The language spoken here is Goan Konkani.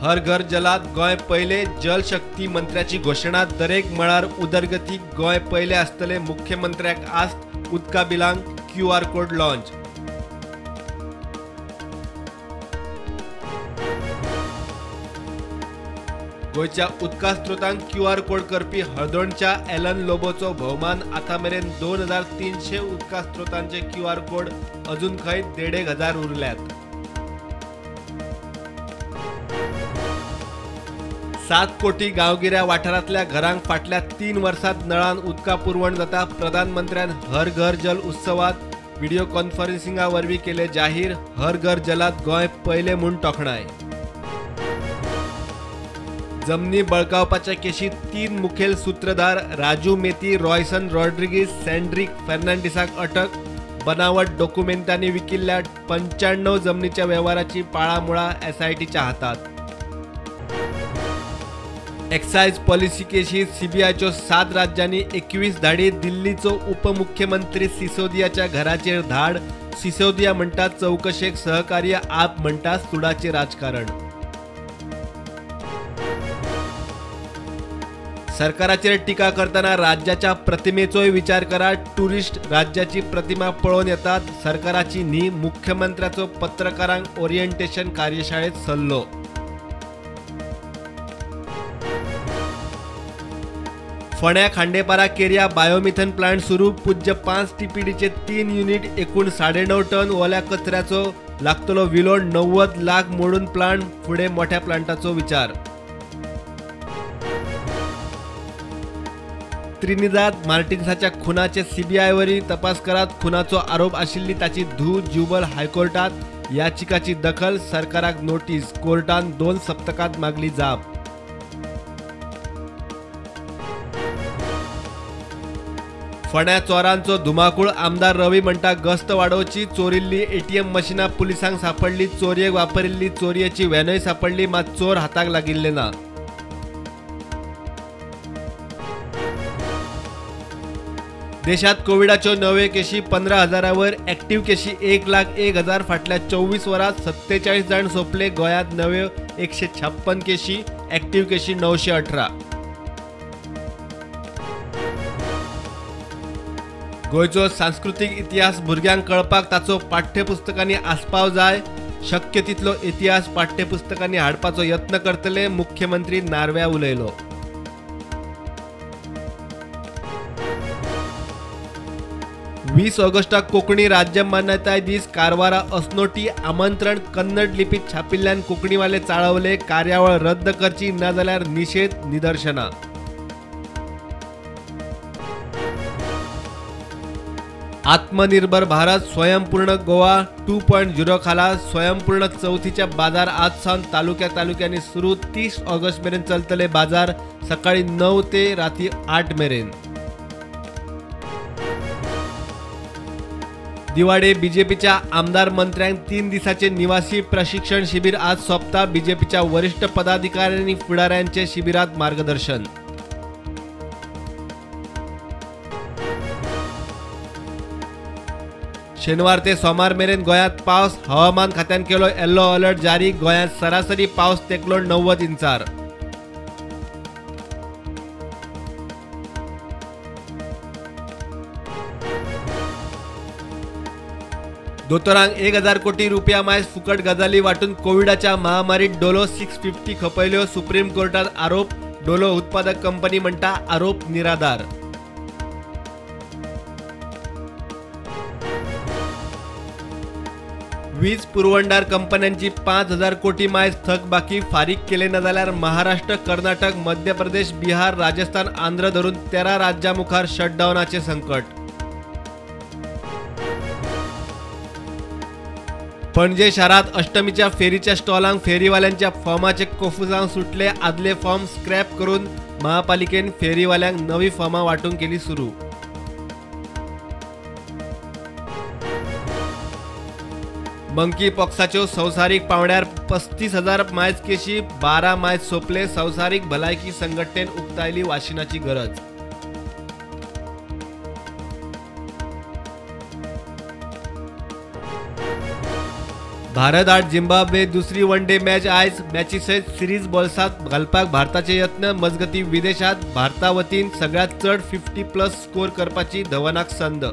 हर घर जलात गोंय पयले, जलशक्ती मंत्र्याची घोशणा. दरेक मळार उदरगतीक गोंय पयले आसतले, मुख्यमंत्र्याक आस्त. उदका बिलांक QR code launch. गोंयच्या उदका स्त्रोतांक QR code करपी हळदोणच्या एलन लोबोचो भोवमान. आतां मेरेन 2300 उदका स्त्रोतांचे QR code अजून खंय 1500 उरल्यात. 7 कोटी गांवगिऱ्या वाठारांतल्या घरांक फाटल्या 3 वर्सांत नळान उदका पुरवण जाता. प्रधानमंत्र्यान हर घर जल उत्सवात व्हिडिओ कॉन्फरन्सिंगा वरवीं केले जाहीर. हर घर जलात गोंय पयले म्हूण तोखणाय. जमनी बळकावपाच्या केशीत 3 मुखेल सूत्रधार राजू मेती, रॉयसन रॉड्रिगीज, सँड्रिक फर्नांडिसाक अटक. बनावट डॉक्युमेंटांनी विकिल्ल्या 95 जमनीच्या वेव्हाराची पाळामुळा SITच्या हातात. एक्सायज पॉलिसी केशीत सीबीआयच्यो 7 राज्यांनी 21 धाडी. दिल्लीचो उपमुख्यमंत्री सिसोदियाच्या घराचेर धाड. सिसोदिया म्हणटा चवकशेक सहकार्य, आप म्हणटा सुडाचे राजकारण. सरकाराचेर टिका करतना राज्याच्या प्रतिमेचोय विचार करा. टुरिस्ट राज्याची प्रतिमा पळोवन येतात, सरकाराची न्ही. मुख्यमंत्र्याचो पत्रकारांक ओरिएंटेशन कार्यशाळेत सल्लो. फोंड्या खांडेपारा केरिया बायोमिथन प्लांट सुरू. पूज्य 5 TPDचे 3 युनिट एकूण 9.5 टन ओल्या कचऱ्याचो लागतलो विलो. 90 लाख मोडून प्लांट, फुडें मोठ्या प्लांटाचो विचार. त्रिनिदाद मार्टिन्साच्या खुनाचे सीबीआय वरवीं तपास करात. खुनाचो आरोप आशिल्ली ताची धूव ज्युबल हायकोर्टात याचिकाची दखल. सरकाराक नोटीस, कोर्टान 2 सप्तकात मागली जाप. फोंड्या चोरांचो धुमाकूळ. आमदार रवी म्हणटा गस्त वाडोवची. चोरिल्ली ATM मशिनां पुलिसांक सांपडली. चोरयेक वापरिल्ली चोरयेची व्हॅनय सांपडली, मात चोर हाताक लागिल्ले ना. देशात कोविडाच्यो नव्यो केशी 15,000 वयर, ऍक्टिव्ह केशी 1,01,000. फाटल्या 24 वरांत 47 जाण सोंपले. गोंयांत नव्यो 156 केशी, ऍक्टिव्ह केशी 918. गोंयचो सांस्कृतीक इतिहास भुरग्यांक कळपाक ताचो पाठ्यपुस्तकांनी आस्पाव जाय. शक्य तितलो इतिहास पाठ्यपुस्तकांनी हाडपाचो यत्न करतले, मुख्यमंत्री नार्व्या उलयलो. 20 ऑगस्टाक कोंकणी राज्य मान्यताय दीस. कारवारा अस्नोटी आमंत्रण कन्नड लिपीत छापिल्ल्यान कोंकणीवाले चाळवले. कार्यावळ रद्द करची, नाजाल्यार निशेध निदर्शनां. आत्मनिर्भर भारत स्वयंपूर्ण गोवा 2.0 खाला स्वयंपूर्ण चवथीच्या बाजार आज सावन तालुक्या तालुक्यांनी सुरू. 30 ऑगस्ट मेरेन चलतले बाजार, सकाळी 9 ते राती 8 मेरेन. दिवाडे बीजेपीच्या आमदार मंत्र्यांक 3 दिसाचे निवासी प्रशिक्षण शिबिर आज सोंपता. बीजेपीच्या वरिष्ठ पदाधिकाऱ्यांनी फुडाऱ्यांचे शिबिरात मार्गदर्शन. शेनवार ते सोमार मेरेन गोंयांत पावस. हवामान खात्यान केलो येलो अलर्ट जारी. गोंयांत सरासरी पावस तेंकलो 90 इंचार. दोतोरांक 1000 कोटी रुपया मायज फुकट गजाली वांटून कोविडाच्या महामारीत डोलो 650 खपयल्यो. सुप्रीम कोर्टात आरोप. डोलो उत्पादक कंपनी म्हणटा आरोप निराधार. वीज पुरवणदार कंपन्यांची 5000 कोटी मायज थकबाकी फारीक केले ना जाल्यार महाराष्ट्र, कर्नाटक, मध्य प्रदेश, बिहार, राजस्थान, आंध्र धरून 13 राज्यां मुखार शटडावनाचे संकट. पणजे शारात अष्टमीच्या फेरीच्या स्टॉलांक फेरीवाल्यांच्या फॉर्माचे कोफुसांव सुटले. आदले फॉर्म स्क्रॅप करून महापालिकेन फेरीवाल्यांक नवी फॉर्मां वांटूंक केली सुरू. मंकी पॉक्साच्यो संवसारीक पांवड्यार 35,000 मायज केशी, 12 मायज सोंपले. संवसारीक भलायकी संघटनेन उक्तायली वाशिनाची गरज. भारत आड झिम्बाब्वे दुसरी वन डे मॅच आयज. मॅची सयत सिरीज बोल्सांत घालपाक भारताचे यत्न. मजगती विदेशात भारता वतीन सगळ्यांत चड 50+ स्कोर करपाची धवनाक संद.